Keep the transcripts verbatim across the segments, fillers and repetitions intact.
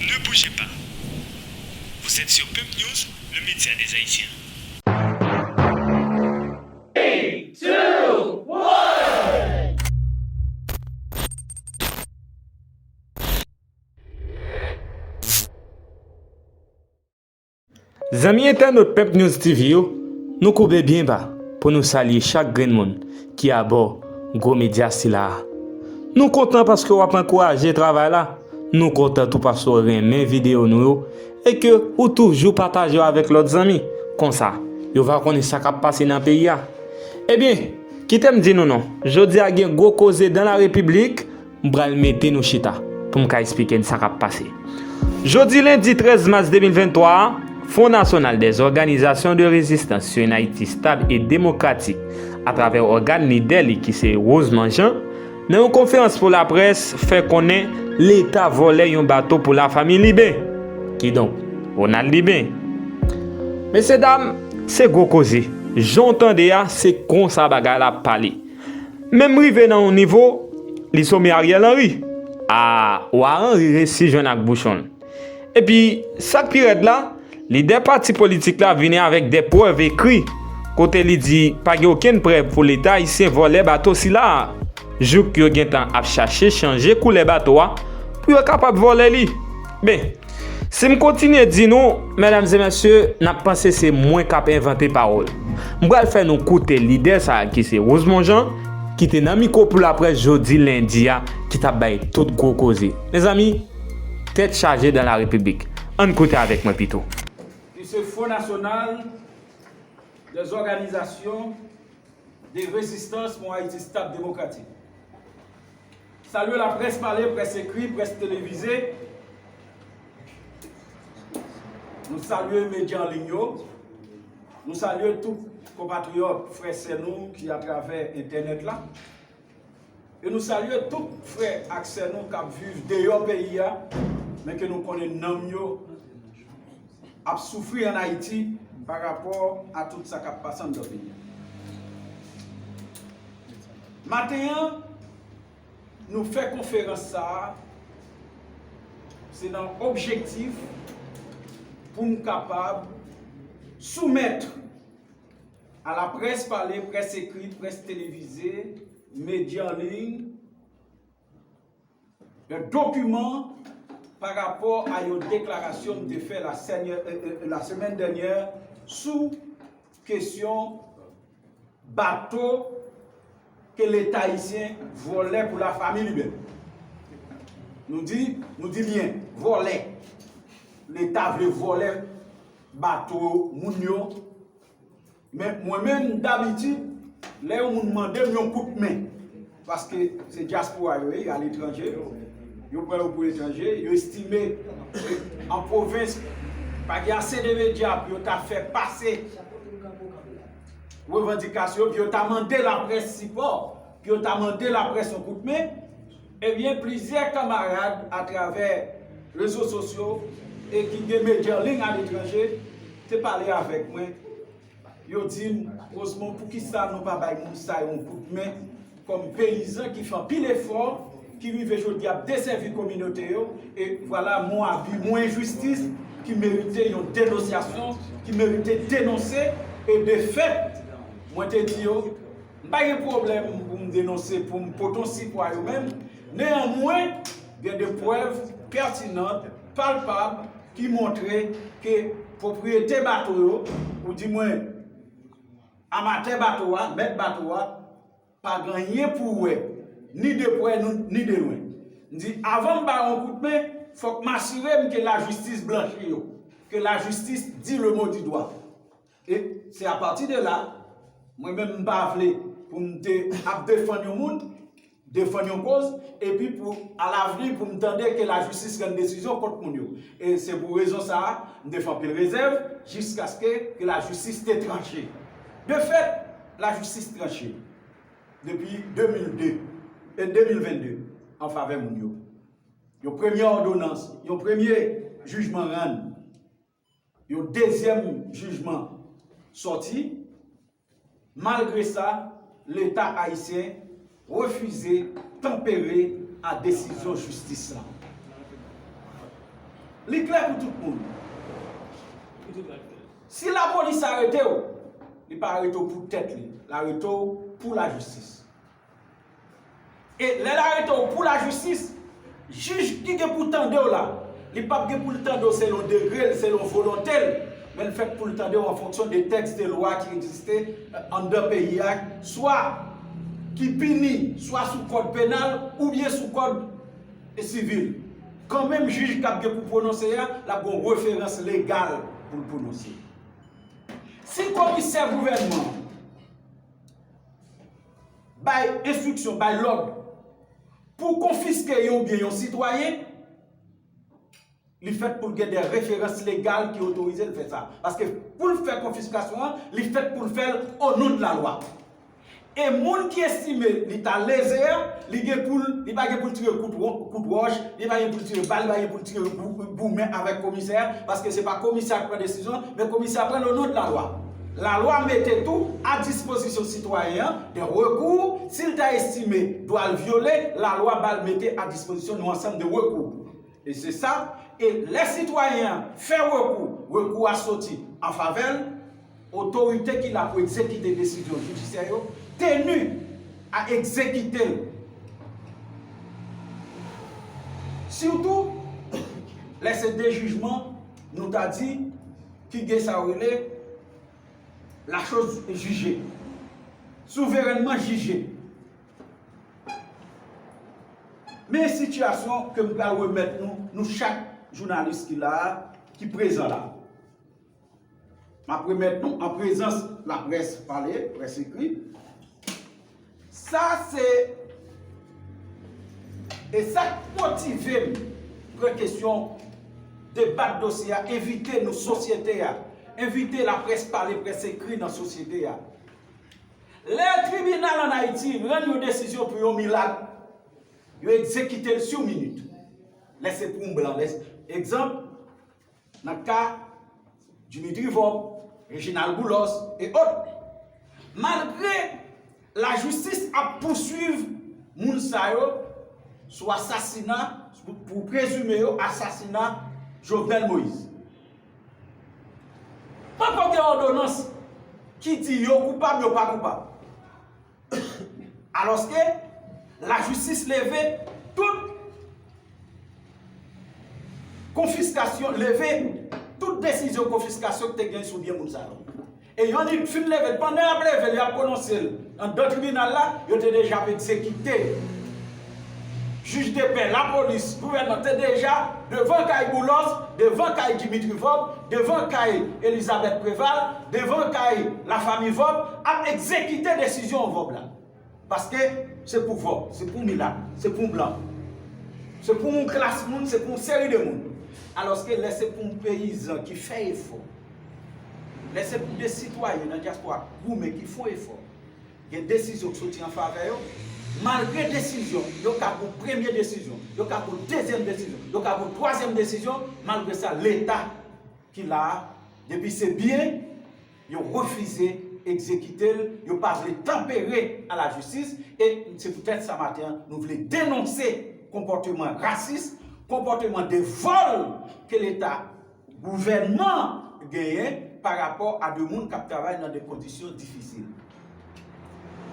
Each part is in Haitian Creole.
Ne bougez pas. Vous êtes sur Peuple News, le média des Haïtiens. Zanmi entènot Pep News T V yo, nou koube byen ba pou nou salye chak grenn moun ki abò gwo medya sila a. Nou kontan paske w ap ankouraje travay la, nou kontan tou paske w renmen videyo nou yo e ke ou toujou pataje yo avèk lòt zanmi. Konsa, yo va konnen sa k ap pase nan peyi a. Ebyen, kite m di nou non, jodi a gen gwo koze dans la République, m pral mete nou chita pou m ka esplike n sa k ap pase. Jodi lendi trèz mas de mil venntwa a, Front National des Organisations de Résistance sur une Haïti Stable et Démocratique, atravè ògàn lidè li ki se Rosemond Jean, nan yon konferans pou laprès, fè konnen Leta vòlè yon bato pou lafanmi Liben. Kidonk, Ronald Liben. Mesyedam, se gwo koze. Jan w tande a, se konsa bagay la ap pale. Menm rive nan yon nivo, li some Ariel Henry. A, Wa Henry resi jwenn ak bouchon l. Epi, sa k pi rèd la, lidè pati politik la vini avèk de prèv ekri, kote li di pa gen okenn prèv pou Leta ayisyen vòlè bato sila a, jouk yo gentan ap chache chanje koulè bato a pou yo kapab vòlè li. Ben, si m kontinye di nou, medam e mesye, n ap panse se mwen k ap envante pawòl. M pral fè nou koute lidè sa a ki se Rosemond Jean, ki te nan mikwo pou laprès jodi lendi a, ki t ap bay tout gwo koze. Mezanmi, tèt chaje dans la République. Ann koute avèk mwen pito. Ki se Front National des Organisations de Résistance pour Haïti Stable Démocratique. Salye laprès pale, près ekri, près televize. Nou salye medya an liy yo. Nou salye tout konpatriyòt, frè, sè nou ki atravè entènèt la. E nou salye tout frè ak sè nou k ap viv deyò peyi a, men ke nou konnen nanm yo ap soufri ann Ayiti pa rapò a tout sa k ap pase anndan peyi a. Maten an, nou fè konferans sa a, se nan objektif pou n kapab soumèt a laprès pale, près ekri, près televize, medya an liy, de dokiman pa rapò a yon deklarasyon m te fè la sènyè- euh, euh, la semèn dènyè sou kesyon bato ke Leta ayisyen vòlè pou lafanmi Liben. Nou di, nou di byen, vòlè. Leta vle vòlè bato moun yo. Men mwen menm, dabitid, lè yon moun mande m yon kout men, paske se dyaspora yo ye, aletranje, yo pran yo pou etranje, yo estime ke an pwovens, pa gen ase de medya pou yo ta fè pase revandikasyon, pou yo ta mande laprès sipò, pou yo ta mande laprès yon kout men, ebyen, plizyè kanmarad atravè rezo sosyo e ki gen medya an liy aletranje te pale avèk mwen. Yo di m, Rosemond, poukisa nou pa bay moun sa yo yon kout men kòm peyizan ki fè anpil efò, ki rive jodi a ap desèvi kominote yo, e vwala mwen abi, mwen enjistis ki merite yon denonsyasyon, ki merite denonse, e de fèt, mwen te di yo, m pa gen pwoblèm pou m denonse, pou m pote yon sipò a yo menm, neanmwen, gen de prèv pètinan, palpab, ki montre ke pwopriyetè bato yo, oudimwen amatè bato a, mèt bato a, pa gen anyen pou wè, ni de prè, ni de lwen. M di, avan m ba yo yon kout men, fòk m asire m ke lajistis blanchi yo, ke lajistis di le mot du doigt. E se apati de la, mwen menm m pa vle pou m te ap defann yon moun, defann yon koz, epi pou alavni pou m tande ke lajistis rann desizyon kont moun yo. E se pou rezon sa a, m te fè anpil rezèv jiskaske ke lajistis te tranche. De fèt, lajistis tranche depi de mil de e de mil venn de an favè moun yo. Yon premye òdonans, yon premye jijman rann, yon dezyèm jijman sòti. Malgre sa, Leta ayisyen refize tanpere a desizyon jistis la. Li klè pou tout moun. Si lapolis arete w, li pa arete w pou tèt li, l arete w pou lajistis. E lè l arete w pou lajistis, jij ki gen pou tande w la, li p ap gen pou l tande w selon degre l, selon volonte l, men l fèt pou l tande w an fonksyon de tèks de lwa ki egziste anndan peyi a, swa ki pini, swa sou kòd penal oubyen sou kòd sivil. Kanmenm, jij k ap gen pou pwononse a, l ap gen yon referans legal pou l pwononse. Si komisè gouvènman bay enstriksyon, bay lòd pou konfiske yon byen yon sitwayen, li fèt pou l gen de referans legal ki otorize l fè sa. Paske pou l fè konfiskasyon an, li fèt pou l fè l o non de lalwa. E moun ki estime li ta leze a, li gen pou l, li pa gen pou l tire kout wo-, kout wòch, li pa gen pou l tire bal, li pa gen pou l tire gou-, goumen avèk komisè a, paske se pa komisè a k pran desizyon, men komisè a pran l o non de lalwa. Lalwa mete tou a dispozisyon sitwayen an de rekou, si l ta estime dwa l vyole, lalwa ba l mete a dispozisyon nou ansanm de rekou. E se sa, e lè sitwayen an fè rekou, rekou a soti an favè l, otorite ki la pou egzekite desizyon jidisyè yo teni a egzekite l. Sitou lè se de jijman, nou ta di, ki gen sa yo rele la chose jije, souverènman jije. Men sitiyasyon ke m pral remèt nou, nou chak jounalis ki la a, ki prezan la. M ap remèt nou an prezans laprès pale, près ekri. Sa se, e sa k motive m pran kesyon debat dosye a, envite nou sosyete a, envite laprès pale, près ekri nan sosyete a. Lè tribinal ann Ayiti rann yon desizyon pou yon milat, yo egzekite l sou minit. Lè se pou yon blan, lè, egzanp, nan ka Dimitri Vorbe, Reginald Boulos e òt. Malgre lajistis ap pouswiv moun sa yo sou asasina, pou, pou prezime yo asasina Jovenel Moïse. Poko gen òdonans ki di yo koupab, yo pa koupab. Alòske lajistis leve tout konfiskasyon, leve tout desizyon konfiskasyon ki te gen sou byen moun sa yo. E yon nit fin leve l, pandan y ap leve l, y ap pwononse l anndan tribinal la, yo te deja ap egzekite. Jij depè, lapolis, gouvènman te deja devan kay Boulos, devan kay Dimitri Vorbe, devan kay Elizabeth Préval, devan kay lafanmi Vorbe, ap egzekite desizyon Vorbe la. Paske se pou Vorbe, se pou milat, se pou blan. Se pou yon klas moun, se pou yon seri de moun. Alòske lè se pou yon peyizan ki fè efò, lè se pou de sitwayen nan dyaspora goumen ki fè efò, gen desizyon k soti an favè yo, malgre desizyon, yo ka pran premye desizyon, yo ka pran dezyèm desizyon, yo ka pran twazyèm desizyon, malgre sa, Leta ki la a, depi se byen, yo refize egzekite l, yo pa vle tanpere a lajistis, e se poutèt sa maten an, nou vle denonse konpòteman rasis, konpòteman de vòl ke Leta, gouvènman genyen pa rapò a de moun k ap travay nan de kondisyon difisil.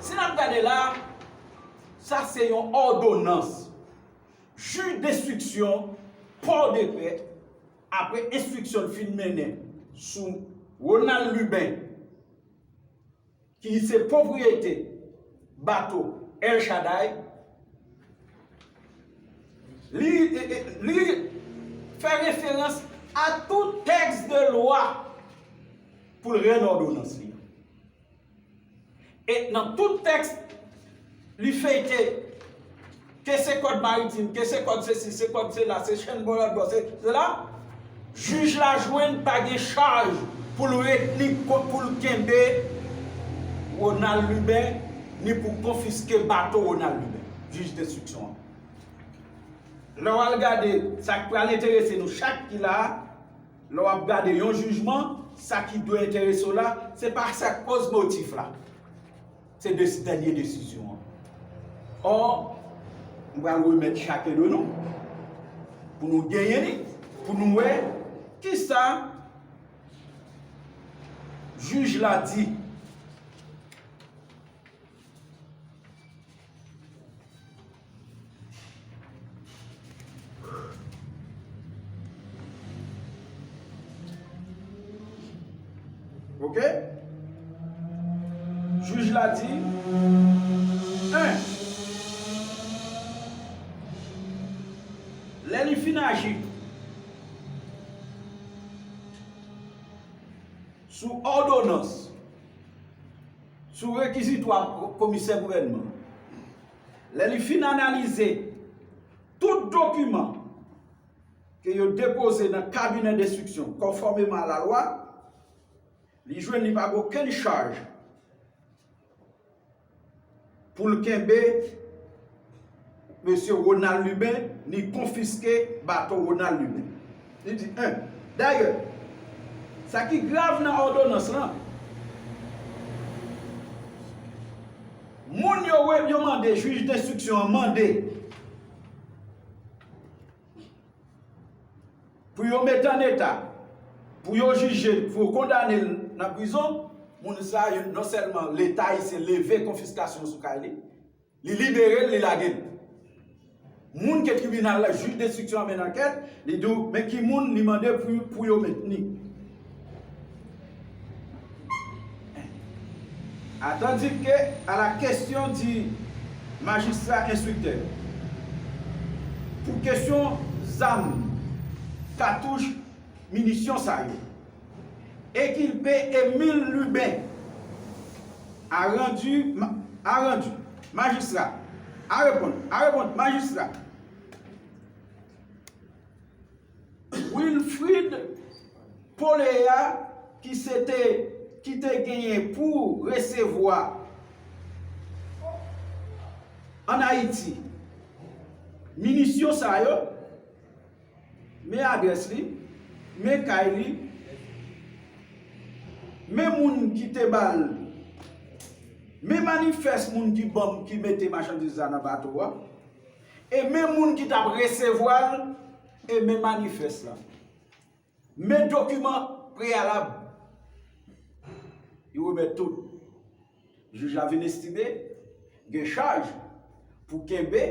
Si n ap gade la, sa se yon òdonans jij denstriksyon Pòdepè, apre enstriksyon l fin mennen sou Ronald Lubin, ki se pwopriyete bato El Shaddai, li, li fè referans a tout tèks de lwa pou l rann òdonans li an. E nan tout tèks, li feyte, ke se kòd maritim, ke se kòd sesi, se kòd sela, se chenn bò lòt bò, se sela, jij la jwenn pa gen chaj pou l retni, pou l kenbe Ronald Lubin, ni pou konfiske bato Ronald Lubin, jij denstriksyon an. Lè w al gade sa k pral enterese nou chak ki la a, lè w ap gade yon jijman, sa ki dwe enterese w la, se pa sa k koz motif la. Se de dènye desizyon an. Ò, m pral remèt chaken de nou pou nou genyen li. Pou nou wè kisa jij la di. Ok? Jij la di, en, lè li fin aji sou òdonans, sou rekizitwa komisè gouvènman, lè li fin analize tout dokiman ke yo depoze nan kabinè denstriksyon konfòmeman a lalwa, li jwenn li pa gen okenn chaj pou l kenbe mesye Ronald Lubin, ni konfiske bato Ronald Lubin. Li di, en, dayè, sa ki grav nan òdonans lan, moun yo, yo mande, jij denstriksyon an mande pou yo mete an eta, pou yo jije, pou yo kondane l nan prizon, moun sa a, non sèlman Leta ayisyen leve konfiskasyon sou kay li, li libere l, li lage l. Moun ke tribinal la, jij denstriksyon an mennen ankèt, li di w, men ki moun li mande pou, pou yo met ni. Atandike à la question du magistrat instructeur, pou kesyon zam, katouch, minisyon sa yo, ekilpe Émile Lubin a randu, ma- a randu, majistra, a reponn, a reponn, majistra. Wilfrid Polea ki se te, ki te genyen pou resevwa ann Ayiti minisyon sa yo, men adrès li, men kay li, men moun ki te ba l, men manifès moun ki ban m, ki mete machandiz la nan bato a, e men moun ki t ap resevwa l, e men manifès la. Men dokiman preyalab. Yo remèt tout. Jij la vin estime gen chaj pou kenbe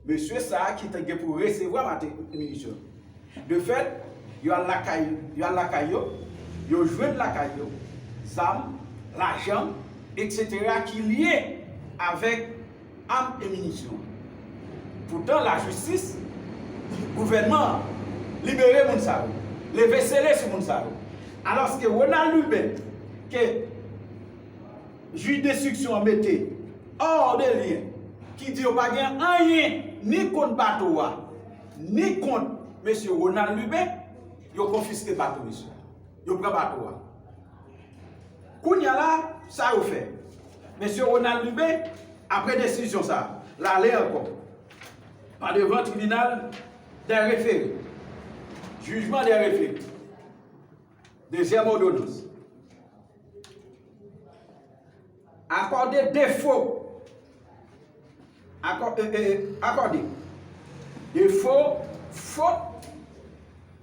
mesye sa a ki te gen pou resevwa maten minisyon. De fèt, yo al lakay, yo al lakay yo, yo jwenn lakay yo zam, lajan, etsetera ki lye avèk am e minisyon. Poutan lajistis, gouvènman an libere moun sa yo, leve sele sou moun sa yo. Alòske Ronald Lubin, ke jij denstriksyon an mete hors de lien, ki di yo pa gen anyen ni kont bato a, ni kont mesye Ronald Lubin, yo konfiske bato mesye. Yo pran bato a. Kounye a la, sa yo fè? Mesye Ronald Lubin, apre desizyon sa, l ale ankò pa devan tribinal dè refere. Jijman dè refere. Dezyèm òdonans. Akòde defo. Akò- e- e- akòde defo, faute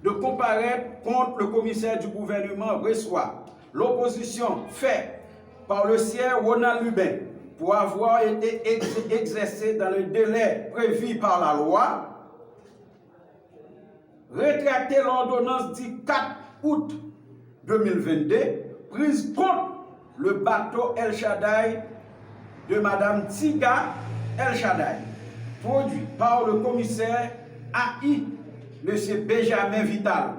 de comparaître contre le commissaire du gouvernement, reçoit, l'opposition fait par le sieur Ronald Lubin pour avoir été ex- exercé dans le délai prévu par la loi, rétracter l'ordonnance du quatre août deux mille vingt-deux prise contre le bateau El Shaddai de Madame Tiga El Shaddai, produit par le commissaire A I, Monsieur Benjamin Vital,